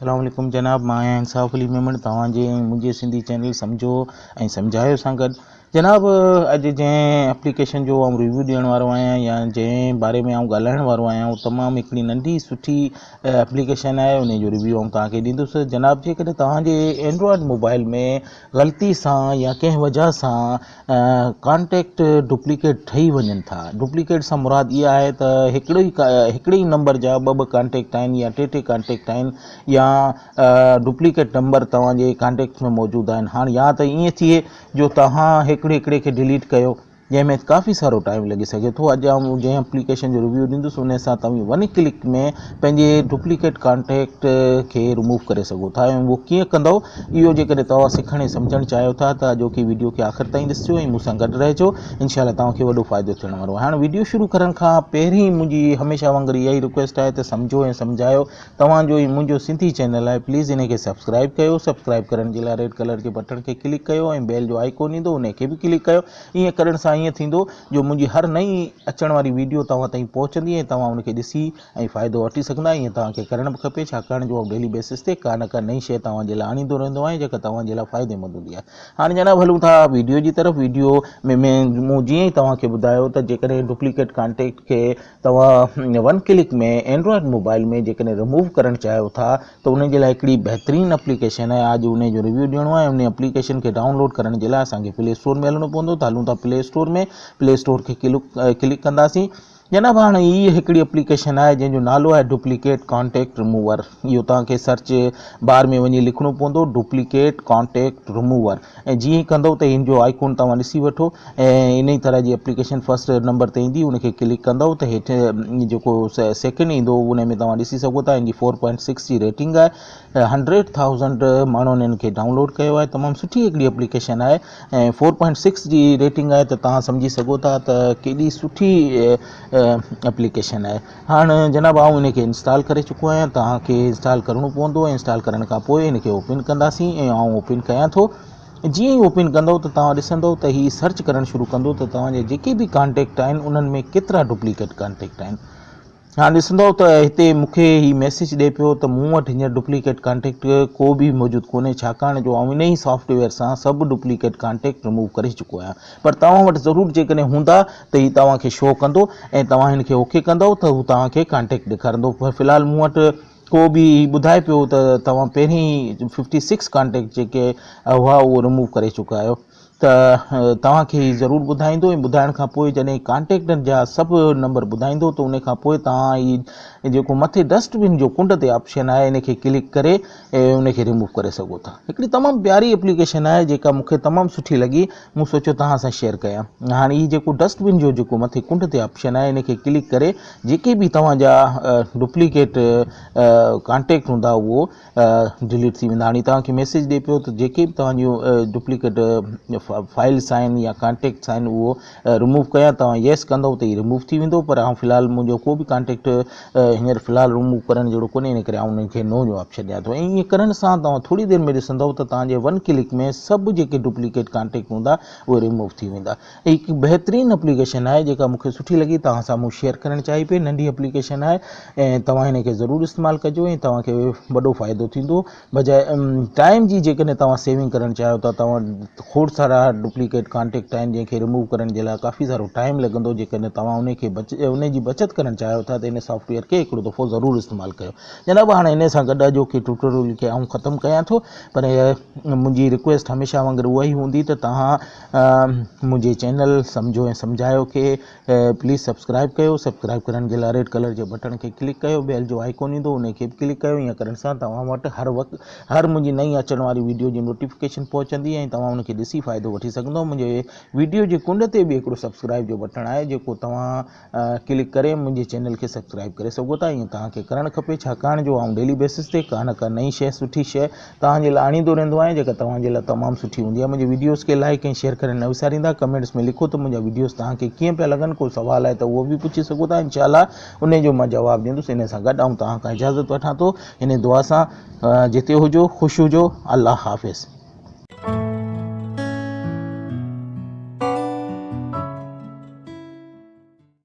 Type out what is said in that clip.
السلام عليڪم جناب مان آهيان انصاف علي ميمڻ توهان جي ۽ منهنجي سنڌي چينل سمجهو ۽ سمجهايو سان گڏ جناب اڄ جنهن اپليڪيشن جو آئون ريويو ڏيڻ وارو آهيان يا جنهن باري ۾ آئون ڳالهائڻ وارو آهيان اهو تمام هڪڙي ننڍي سٺي اپليڪيشن آهي ان جو ريويو آئون توهان کي ڏيندس جناب جيڪڏهن توهان جي اينڊرائڊ موبائل ۾ غلطي سان يا ڪنهن وجه سان ڪانٽيڪٽ ڊپليڪيٽ ٺهي وڃن ٿا ڊپليڪيٽ سان مراد اها آهي ته هڪڙو ئي هڪڙي ئي نمبر جا ٻه ٻه ڪانٽيڪٽ آهن يا ٽي ٽي ڪانٽيڪٽ آهن يا ڊپليڪيٽ نمبر توهان جي ڪانٽيڪٽ ۾ موجود آهن هاڻ يا ته ائين ٿئي جو توهان هڪڙي هڪڙي کي ڊليٽ ڪيو جنهن ۾ ڪافي سارو ٽائيم لڳي سگهي ٿو اڄ آئون جنهن اپليڪيشن جو ريويو ڏيندس ان سان توهين ون ڪلڪ ۾ پنهنجي ڊپليڪيٽ ڪانٽيڪٽ کي رموو ڪري سگهو ٿا ۽ اهو ڪيئن ڪندؤ اهو جيڪڏهن توهان سکڻ ۽ سمجهڻ چاهيو ٿا ته اڄوڪي وڊيو کي آخر تائين ڏسجو ۽ مون سان گڏ رهجو انشاء الله توهان کي وڏو فائدو ٿيڻ وارو آهي هاڻ وڊيو شروع ڪرڻ کان پهرين منهنجي هميشه وانگر اها ئي رڪويسٽ آهي ته سمجهو ۽ سمجهايو توهان جو ۽ منهنجو سنڌي چينل آهي پليز ان کي سبسڪرائب ڪيو سبسڪرائب ڪرڻ جي لاء ريڊ ڪلر جي بٽڻ کي ڪلڪ ڪيو ۽ بيل جو آئيڪون ايندو ان کي به ڪلڪ ڪيو ائين ڪرڻ سان ائين ٿيندو جو منهنجي هر نئين اچڻ واري وڊيو توهان تائين پهچندي ۽ توهان ان کي ڏسي ۽ فائدو وٺي سگهندا ائين توهان کي ڪرڻ به کپي ڇاڪاڻ جو آئون ڊيلي بيسس تي ڪا نه ڪا نئين شيء توهان جي لاء آڻيندو رهندو آهيان جيڪا توهان جي لاء فائديمند هوندي آهي هاڻي جناب هلون ٿا ويڊيو جي طرف ويڊيو ۾ ۾ مون جيئن ئي توهان کي ٻڌايو ته جيڪڏهن ڊپليڪيٽ ڪانٽيڪٽ کي توهان ون ڪلڪ ۾ اينڊرائڊ موبائل ۾ جيڪڏهن رموو ڪرڻ چاهيو ٿا ته ان جي لاء هڪڙي بهترين اپليڪيشن آهي آج ان جو ريويو ڏيڻو آهي ان اپليڪيشن کي ڊائونلوڊ ڪرڻ جي لاء اسان کي پلي اسٽور ۾ هلڻو پوندو ته هلون ٿا پلي اسٽور ۾ پلي اسٽور کي ڪلڪ ڪنداسين جناب هاڻ هي هڪڙي اپليڪيشن آهي جنهن جو نالو آهي ڊپليڪيٽ ڪانٽيڪٽ رموور اهو توهان کي سرچ بار ۾ وڃي لکڻو پوندو ڊپليڪيٽ ڪانٽيڪٽ رموور ۽ جيئن ئي ڪندو ته هن جو آئيڪون توهان ڏسي وٺو ۽ ان ئي طرح جي اپليڪيشن فرسٽ نمبر تي ايندي ان کي ڪلڪ ڪندو ته هيٺ جيڪو سيڪنڊ ايندو ان ۾ توهان ڏسي سگهو ٿا ان جي فور پوائنٽ سڪس جي ريٽنگ آهي 100,000 ماڻهن ان کي ڊائونلوڊ ڪيو آهي تمام سٺي هڪڙي اپليڪيشن آهي ۽ فور پوائنٽ سڪس جي ريٽنگ آهي ته توهان سمجهي سگهو ٿا ته ڪيڏي سٺي اپليڪيشن آهي هاڻ جناب آئون ان کي انسٽال ڪري چڪو آهيان توهان کي انسٽال ڪرڻو پوندو ۽ انسٽال ڪرڻ کان پوء ان کي اوپن ڪنداسين ۽ آئون اوپن ڪيان ٿو جيئن ئي اوپن ڪندو ته توهان ڏسندو ته هي سرچ ڪرڻ شروع ڪندو ته توهان جا جيڪي به ڪانٽيڪٽ آهن انهن ۾ ڪيترا ڊپليڪيٽ ڪانٽيڪٽ آهن هاڻ ڏسندؤ ته هتي مون کي هي ميسيج ڏئي پيو ته مون وٽ هينئر ڊپليڪيٽ ڪانٽيڪٽ ڪو به موجود ڪونهي ڇاڪاڻ جو آئون انهي سافٽ ويئر سان سڀ ڊپليڪيٽ ڪانٽيڪٽ رموو ڪري چڪو آهيان پر توهان وٽ ضرور جيڪڏهن هوندا ته هي توهان کي شو ڪندو ۽ توهان هن کي اوڪي ڪندؤ ته هو توهان کي ڪانٽيڪٽ ڏيکارندو پر في الحال مون وٽ ڪو به هي ٻڌائي پيو ته توهان پهرين ئي ففٽي سڪس ڪانٽيڪٽ جيڪي هئا اهو رموو ڪري چڪا آهيو ته توهان کي هي ضرور ٻڌائيندو ۽ ٻڌائڻ کان پوء جڏهن ڪانٽيڪٽن جا سڀ نمبر ٻڌائيندو ته ان کان پوء توهان هي جيڪو مٿي ڊسٽ بن جو ڪنڊ تي آپشن آهي ان کي ڪلڪ ڪري ان کي ريموو ڪري سگهو ٿا هڪڙي تمام پياري اپليڪيشن آهي جيڪا مون کي تمام سٺي لڳي مون سوچيو توهان سان شيئر ڪيان هاڻي هي جيڪو ڊسٽ بن جو جيڪو مٿي ڪنڊ تي آپشن آهي ان کي ڪلڪ ڪري جيڪي به توهان جا ڊپليڪيٽ ڪانٽيڪٽ هوندا اهو ڊليٽ ٿي ويندا هاڻي توهان کي ميسيج ڏئي پيو ته جيڪي به توهان جون ڊپليڪيٽ فائلس آهن يا ڪانٽيڪٽس آهن اهو رموو ڪيان توهان يس ڪندو ته هي رموو ٿي ويندو پر آئون في الحال منهنجو ڪو به ڪانٽيڪٽ هينئر في الحال رموو ڪرڻ جهڙو ڪونهي ان ڪري آئون ان کي نو جو آپشن ڏيان ٿو ۽ ائين ڪرڻ سان توهان ٿوري دير ۾ ڏسندو ته توهان جي ون ڪلڪ ۾ سڀ جيڪي ڊپليڪيٽ ڪانٽيڪٽ هوندا اهي رموو ٿي ويندا هڪ بهترين اپليڪيشن آهي جيڪا مون کي سٺي لڳي توهان سان مون شيئر ڪرڻ چاهي پئي ننڍي اپليڪيشن آهي ۽ توهان هن کي ضرور استعمال ڪجو ۽ توهان کي وڏو فائدو ٿيندو بجاء ٽائيم جي جيڪڏهن توهان سيونگ ڪرڻ چاهيو ٿا توهان کوڙ سارا ڊپليڪيٽ ڪانٽيڪٽ آهن جنهن کي ريموو ڪرڻ جي لاء ڪافي سارو ٽائيم لڳندو جيڪڏهن توهان ان کي بچ ان جي بچت ڪرڻ چاهيو ٿا ته ان سافٽويئر کي هڪڙو دفعو ضرور استعمال ڪيو جناب هاڻي ان سان گڏ اڄوڪي ٽيوٽوريل کي آئون ختم ڪيان ٿو پر منهنجي رڪويسٽ هميشه وانگر اها ئي هوندي ته توهان منهنجي چينل سمجهو ۽ سمجهايو کي پليز سبسڪرائب ڪيو سبسڪرائب ڪرڻ جي لاء ريڊ ڪلر جي بٽڻ کي ڪلڪ ڪيو بيل جو آئيڪون ايندو ان کي به ڪلڪ ڪيو ائين ڪرڻ سان توهان وٽ هر وقت هر منهنجي نئين اچڻ واري ويڊيو جي نوٽيفڪيشن پهچندي ۽ توهان ان کي ڏسي فائدو وٺي سگهندو منهنجي ويڊيو جي ڪنڊ تي به هڪڙو سبسڪرائب جو بٽڻ آهي جيڪو توهان ڪلڪ ڪري منهنجي چينل کي سبسڪرائب ڪري سگهو ٿا ائين توهان کي ڪرڻ کپي ڇاڪاڻ جو آئون ڊيلي بيسس تي ڪا نه ڪا نئين شيء سٺي شيء توهان جي لاء آڻيندو رهندو آهيان جيڪا توهان جي لاء تمام سٺي هوندي آهي منهنجي وڊيوز کي لائڪ ۽ شيئر ڪرڻ نه وساريندا ڪمينٽس ۾ لکو ته منهنجا وڊيوز توهان کي ڪيئن پيا لڳن ڪو سوال آهي ته اهو به پڇي سگهو ٿا انشاء الله ان جو مان جواب ڏيندس ان سان گڏ آئون توهان کان اجازت وٺان ٿو ان دعا سان جتي هجو خوش هجو الله حافظ.